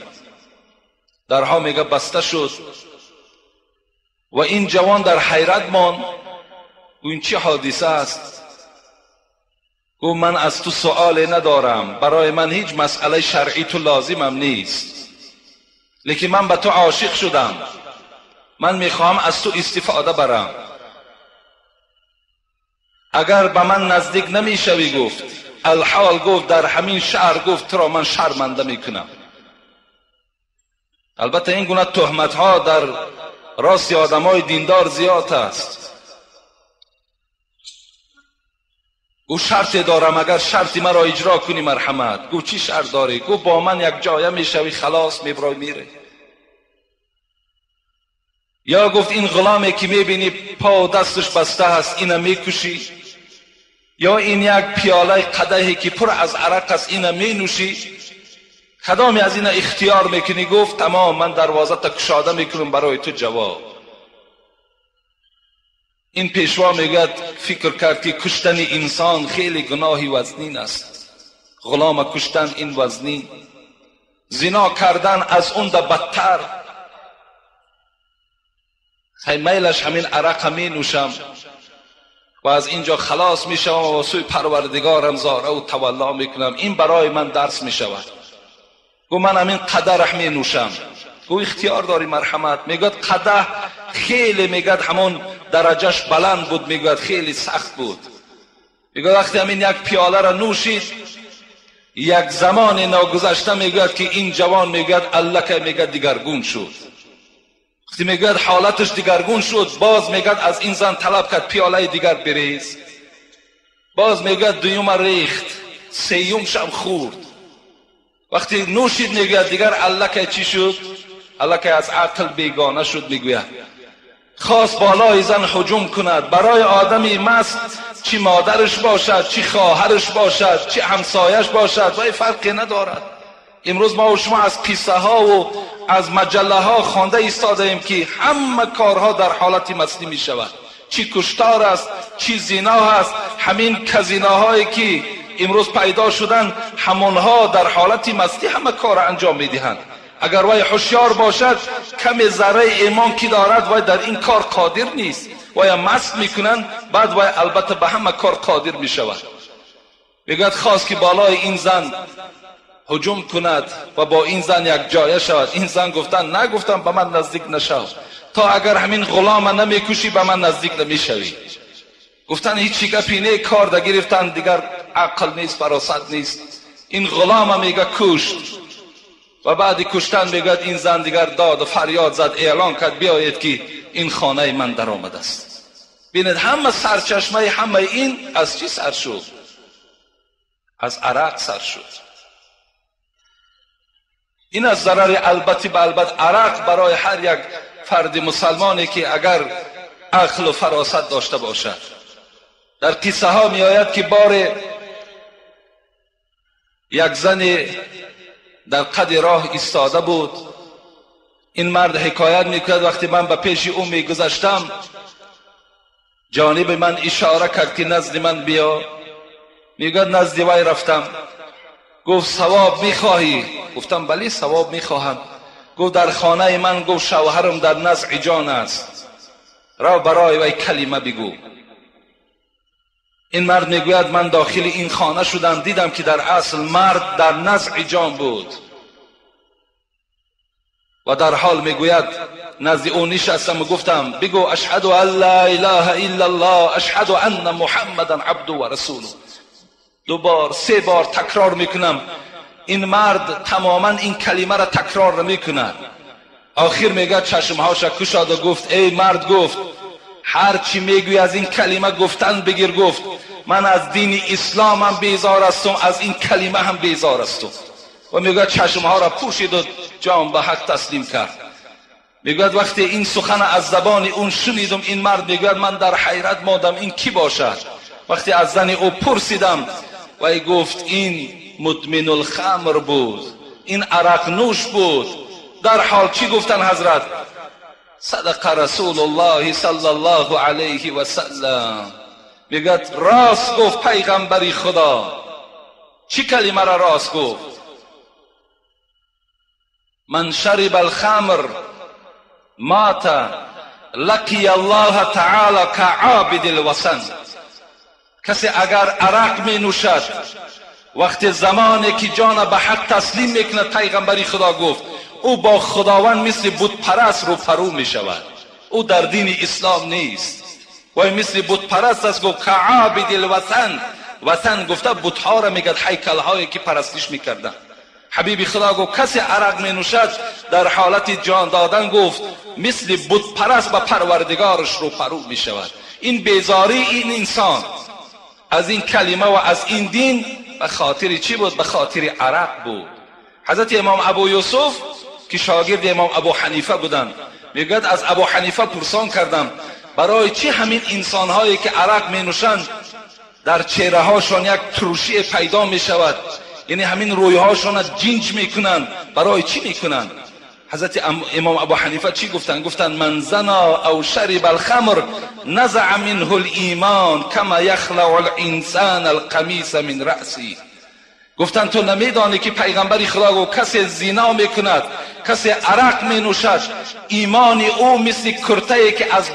S1: درها میگه بسته شد و این جوان در حیرت ماند. این چه حادثه است؟ گفت من از تو سؤال ندارم، برای من هیچ مسئله شرعی تو لازمم نیست، لیکن من به تو عاشق شدم، من میخواهم از تو استفاده برم. اگر به من نزدیک نمیشوی، گفت الحال، گفت در همین شهر، گفت تو را من شرمنده میکنم. البته این گونه تهمت ها در راست آدم های دیندار زیاد است. گفت شرط دارم، اگر شرطی مرا اجرا کنی مرحمت. گفت چی شرط داری؟ گفت با من یک جایه میشوی، خلاص میبرای میره. یا گفت این غلامی که میبینی پا و دستش بسته هست، اینو میکشی، یا این یک پیاله قدحی که پر از عرق است اینو مینوشی، کدامی از اینا اختیار میکنی؟ گفت تمام، من دروازه تا کشاده میکنم برای تو جواب. این پیشوا میگوید فکر کرد که کشتن انسان خیلی گناهی وزنین است، غلام کشتن این وزنین، زنا کردن از اون ده بدتر. میلش همین عرق می نوشم و از اینجا خلاص میشم و سوی پروردگارم زاره و تولا میکنم، این برای من درس میشود. گو من همین قدر می نوشم. گو اختیار داری مرحمت. میگوید قدح خیلی، میگوید همون درجهش بلند بود، میگوید خیلی سخت بود. میگوید وقتی همین یک پیاله را نوشید، یک زمان ناگذشته میگوید که این جوان میگوید الله میگوید دیگرگون شد. وقتی میگوید حالتش دیگرگون شد، باز میگوید از این زن طلب کرد پیاله دیگر بریز. باز میگوید دویم ریخت، سیوم شم خورد. وقتی نوشید میگوید دیگر الله چی شد؟ الله از عقل بیگانه شد. میگوید خواست بالای زن هجوم کند. برای آدمی مست چی مادرش باشد، چی خواهرش باشد، چی همسایش باشد، وای فرقی ندارد. امروز ما و شما از قصه ها و از مجله ها خوانده ایستاده ایم که همه کارها در حالت مستی می شود. چی کشتار است، چی زنا است. همین کزیناهایی که امروز پیدا شدن، همانها در حالت مستی همه کار انجام می دهند. اگر وای هوشیار باشد، کم ذره ایمان که دارد، وای در این کار قادر نیست. وای مست میکنند، بعد وای البته به همه کار قادر می شود. میگوید خواست که بالای این زن هجوم کند و با این زن یک جایه شود. این زن گفتن نگفتم به من نزدیک نشو، تا اگر همین غلام نمیکشی به من نزدیک نمیشوی. گفتن هیچی گپی نه، کار ده گرفتن، دیگر عقل نیست، فراست نیست. این غلام میگه کشت و بعد کشتن میگه این زن دیگر داد و فریاد زد، اعلان کرد بیایید که این خانه من در آمده است. ببینید همه سرچشمه همه این از چی سر شد؟ از عرق سر شد. این از ضرر البته به البته عرق برای هر یک فرد مسلمانی که اگر عقل و فراست داشته باشد. در قصه ها می آید که بار یک زن در قد راه ایستاده بود. این مرد حکایت میکرد وقتی من به پیش او میگذشتم جانب من اشاره کرد که نزد من بیا. میگوید نزد وی رفتم. گفت ثواب میخواهی؟ گفتم بله ثواب میخواهم. گفت در خانه من، گفت شوهرم در نزع جان است، رو برای وی کلمه بگو. این مرد میگوید من داخل این خانه شدم، دیدم که در اصل مرد در نزع جان بود و در حال میگوید نزد او نشستم و گفتم بگو اشهد ان لا اله الا الله اشهد ان محمدا عبده و رسوله. 2 بار 3 بار تکرار میکنم. این مرد تماما این کلمه را تکرار نمیکند. آخر میگه چشمهاش گشاد و گفت ای مرد، گفت هر چی میگوی از این کلمه گفتن بگیر. گفت من از دین اسلام هم بیزار هستم، از این کلمه هم بیزار هستم. و میگه چشمها را پوشید و جان به حق تسلیم کرد. میگوید وقتی این سخن از زبان اون شنیدم، این مرد میگوید من در حیرت ماندم این کی باشد. وقتی از زن او پرسیدم و گفت این مدمن الخمر بود، این عرق نوش بود. در حال چی گفتن حضرت؟ صدق رسول الله صلی الله علیه و سلم. میگوید راست گفت پیغمبری خدا. چی کلمه را راست گفت؟ من شرب الخمر مات لقی الله تعالی كعابد الوثن. کسی اگر عرق می نوشد وقت زمانی که جان به حق تسلیم میکند، پیغمبری خدا گفت او با خداوند مثل بت پرست رو پرو می شود. او در دین اسلام نیست و مثل بت پرست است. گفت كعابد الوثن. وثن گفته بتها را میگد، هیکل هایی که پرستش میکردن. حبیب خدا گفت کسی عرق می نوشد در حالت جان دادن، گفت مثل بت پرست به پروردگارش رو پرو می شود. این بیزاری این انسان از این کلمه و از این دین به خاطر چی بود؟ به خاطر عرق بود. حضرت امام ابو یوسف که شاگرد امام ابو حنیفه بودند، میگوید از ابو حنیفه پرسان کردم برای چی همین انسانهایی که عرق می نوشند در چهره هاشان یک ترشی پیدا می شود، یعنی همین رویهاشان جینج میکنند، برای چی میکنند؟ حضرت امام ابو حنیفه چی گفتن؟ گفتن من زنا او شرب الخمر نزع منه الایمان کما یخلع الانسان القمیص من رأسی. گفتن تو نمیدانی که پیغمبر خدا گفت کسی زنا میکند، کسی عرق مینوشد، ایمان او مثل کرته که از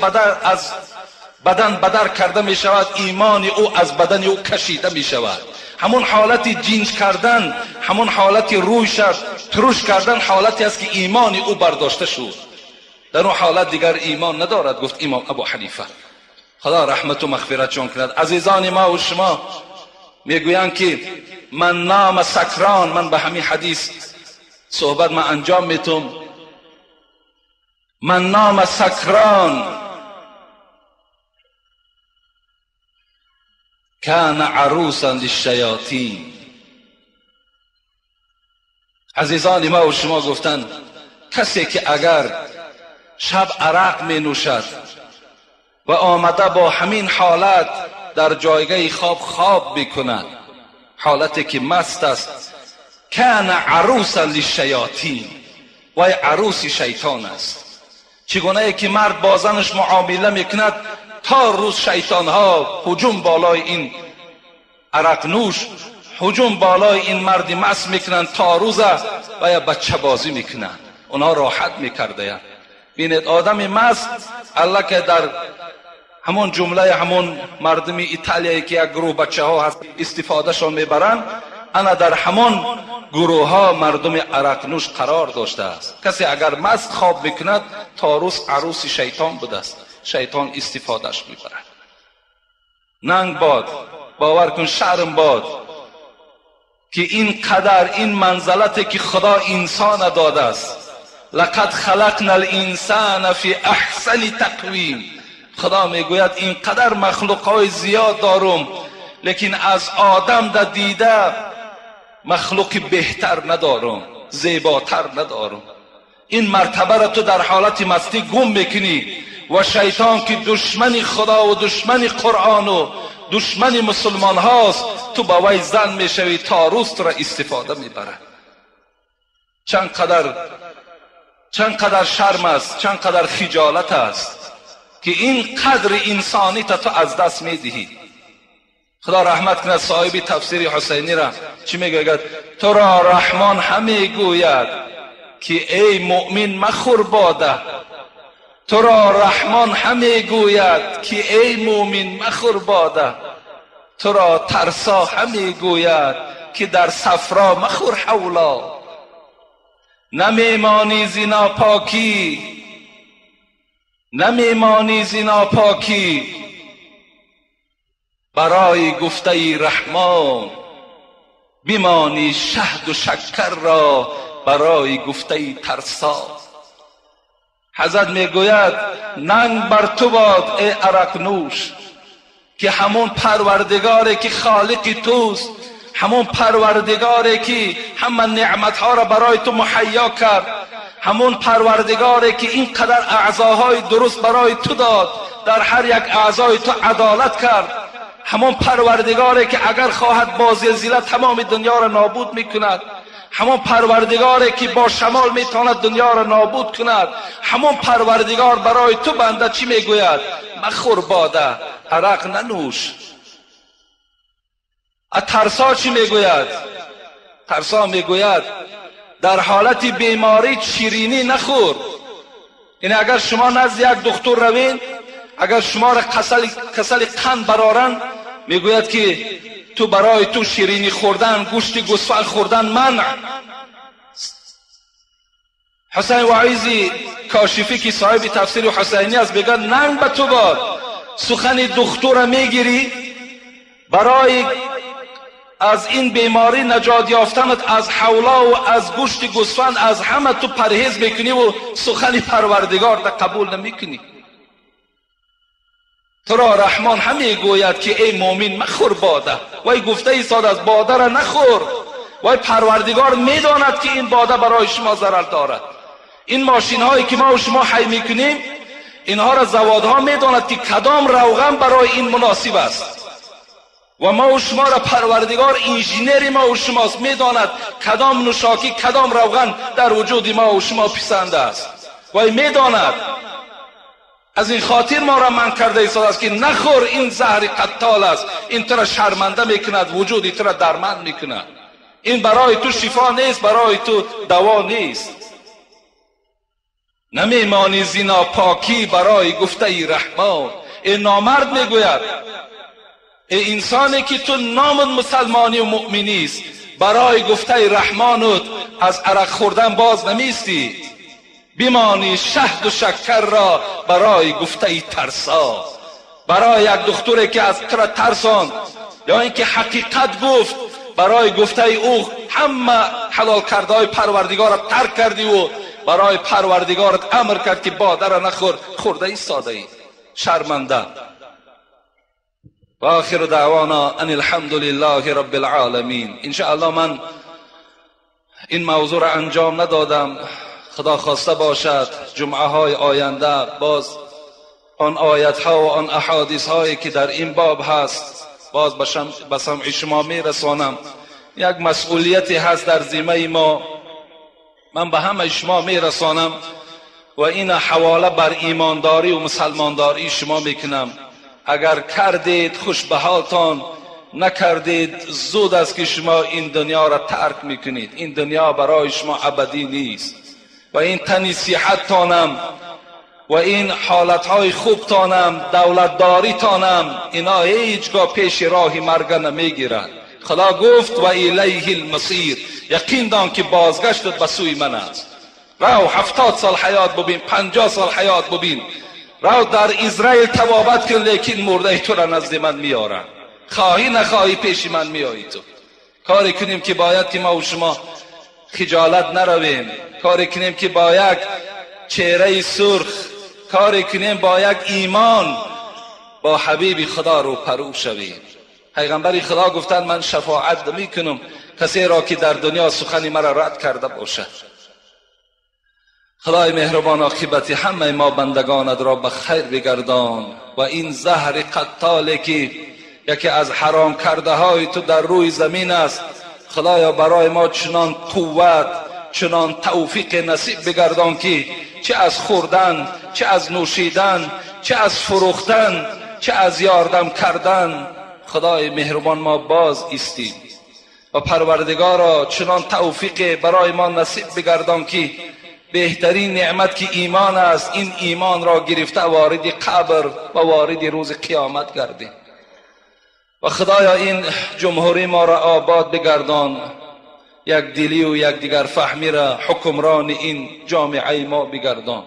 S1: بدن بدر کرده میشود، ایمان او از بدن او کشیده میشود. همون حالت جینج کردن، همون حالت روی شد ترش کردن، حالتی است که ایمان او برداشته شد. در اون حالت دیگر ایمان ندارد. گفت امام ابو حنیفه. خدا رحمت و مغفرت کند. عزیزان ما و شما میگویند که من نام سکران، من به همین حدیث صحبت من انجام میتم. من نام سکران کان عروسا للشیاطین. عزیزان ما و شما گفتند کسی که اگر شب عرق می نوشد و آمده با همین حالت در جایگاه خواب خواب میکند، حالتی که مست است، کان عروسا للشیاطین، وی عروس شیطان است. چگونه که مرد با زنش معامله میکند تا روز شیطان ها هجوم بالای این عرق نوش، هجوم بالای این مرد مست میکنند تا روز و یا بچه بازی میکنند، اونها راحت میکرده. بینید آدم مست الله که در همون جمله همون مردم ایتالیایی که یک گروه بچه ها هست استفاده شون میبرند، انا در همون گروه ها مردم عرق نوش قرار داشته است. کسی اگر مست خواب میکند تا روز عروس شیطان بوده است، شیطان استفادهش میبرد. ننگ باد، باور کن شرم باد که این قدر این منزلتی که خدا انسان داده است، لقد خلقنا الانسان فی احسن تقویم. خدا میگوید این قدر مخلوق های زیاد دارم، لیکن از آدم در دیده مخلوق بهتر ندارم. زیباتر ندارم. این مرتبه را تو در حالت مستی گم میکنی و شیطان که دشمن خدا و دشمن قرآن و دشمن مسلمان هاست، تو با وی زن میشوی تا روز تو را استفاده میبرد. چند قدر شرم است، چند قدر خجالت است که این قدر انسانی تا تو از دست میدهی. خدا رحمت کند صاحب تفسیر حسینی را چی میگوید؟ تو را رحمان همی گوید که ای مؤمن مخور باده. تو را رحمان همی گوید که ای مؤمن مخور باده. تو را ترسا همی گوید که در صفرا مخور حولا. نمیمانی زینا پاکی، نمیمانی زینا پاکی برای گفته رحمان، بیمانی شهد و شکر را برای گفته ترسا. حضرت میگوید ننگ بر تو باد ای عرق نوش، که همون پروردگاره که خالق توست، همون پروردگاره که همه نعمتها را برای تو مهیا کرد، همون پروردگاره که اینقدر اعضاهای درست برای تو داد، در هر یک اعضای تو عدالت کرد، همون پروردگاره که اگر خواهد با زلزله تمام دنیا را نابود میکند، همون پروردگاره که با شمال میتواند دنیا را نابود کند، همون پروردگار برای تو بنده چی میگوید؟ مخور باده، عرق ننوش. ترسا چی میگوید؟ ترسا میگوید در حالت بیماری شیرینی نخور. یعنی اگر شما نزد یک دکتر روین، اگر شما را کسل قند برارن، میگوید که تو برای تو شیرینی خوردن، گوشت گوسفند خوردن منع. حسین واعظی کاشفی که صاحب تفسیر حسینی است میگه ننگ به تو باد، سخن دکتر میگیری برای از این بیماری نجات یافتنت از حولا و از گوشت گوسفند از همه تو پرهیز میکنی و سخن پروردگار تا قبول نمیکنی. تو را رحمان همی گوید که ای مؤمن مخور باده. وای گفته ایستاد از باده را نخور. وای پروردگار میداند که این باده برای شما ضرر دارد. این ماشین هایی که ما و شما حی میکنیم، اینها را زوادها میداند که کدام روغن برای این مناسب است. و ما و شما را پروردگار انجینر ما و شماست، میداند کدام نوشاکی کدام روغن در وجود ما و شما پسند است. وای میداند. از این خاطر ما را من کرده ایستاد است که نخور، این زهر قتال است، این تو را شرمنده میکند، وجود تو را درمند میکند، این برای تو شفا نیست، برای تو دوا نیست. نمیمانی زینا پاکی برای گفته ای رحمان. این نامرد میگوید ای انسانی که تو نام مسلمانی و مؤمنی است، برای گفته رحمانت از عرق خوردن باز نمیستی. بیمانی شهد و شکر را برای گفته ترسا. برای یک دکتری که از تو را ترساند یا اینکه حقیقت گفت، برای گفته او همه حلال کرده های پروردگارت ترک کردی و برای پروردگارت امر کرد که باده را نخور، خورده ایستاده ای شرمنده. و آخر دعوانا ان الحمد لله رب العالمین. انشاءالله من این موضوع را انجام ندادم، خدا خواسته باشد جمعه های آینده باز آن آیت ها و آن احادیث هایی که در این باب هست باز به سمع شما میرسانم. یک مسئولیتی هست در ذمه ما، من به همه شما میرسانم و این حواله بر ایمانداری و مسلمانداری شما میکنم. اگر کردید خوش به حالتان، نکردید زود است که شما این دنیا را ترک میکنید. این دنیا برای شما ابدی نیست و این تنی صحتتانم و این حالتهای خوبتانم، دولتداریتانم، اینا هیچگاه پیش راه مرگ نمیگیرند. خدا گفت و الیه المصیر، یقین دان که بازگشتت به سوی من است. رو 70 سال حیات ببین، 50 سال حیات ببین، رو در اسرائیل توابت کن، لیکن مرده تو را نزد من میارن. خواهی نخواهی پیش من میایی. تو کاری کنیم که باید که ما و شما خجالت نرویم، کاری کنیم که با یک چهره سرخ، کاری کنیم با یک ایمان با حبیب خدا رو پرو شویم. پیغمبر خدا گفتند من شفاعت نمیکنم کسی را که در دنیا سخن مرا رد کرده باشد. خدای مهربان عاقبت همه ما بندگانت را به خیر بگردان و این زهر قتالی که یکی از حرام کرده های تو در روی زمین است، خدایا برای ما چنان قوت، چنان توفیق نصیب بگردان که چه از خوردن، چه از نوشیدن، چه از فروختن، چه از یاردم کردن، خدای مهربان ما باز ایستیم و پروردگارا چنان توفیق برای ما نصیب بگردان که بهترین نعمت که ایمان است، این ایمان را گرفته وارد قبر و وارد روز قیامت گردیم. و خدایا این جمهوری ما را آباد بگردان، یک دلی و یک دیگر فهمی را حکمران این جامعه ما بگردان.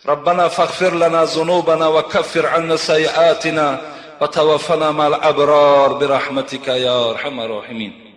S1: ربنا فاغفر لنا ذنوبنا وكفر عنا سيئاتنا وتوفنا مع الابرار برحمتك يا ارحم الراحمين.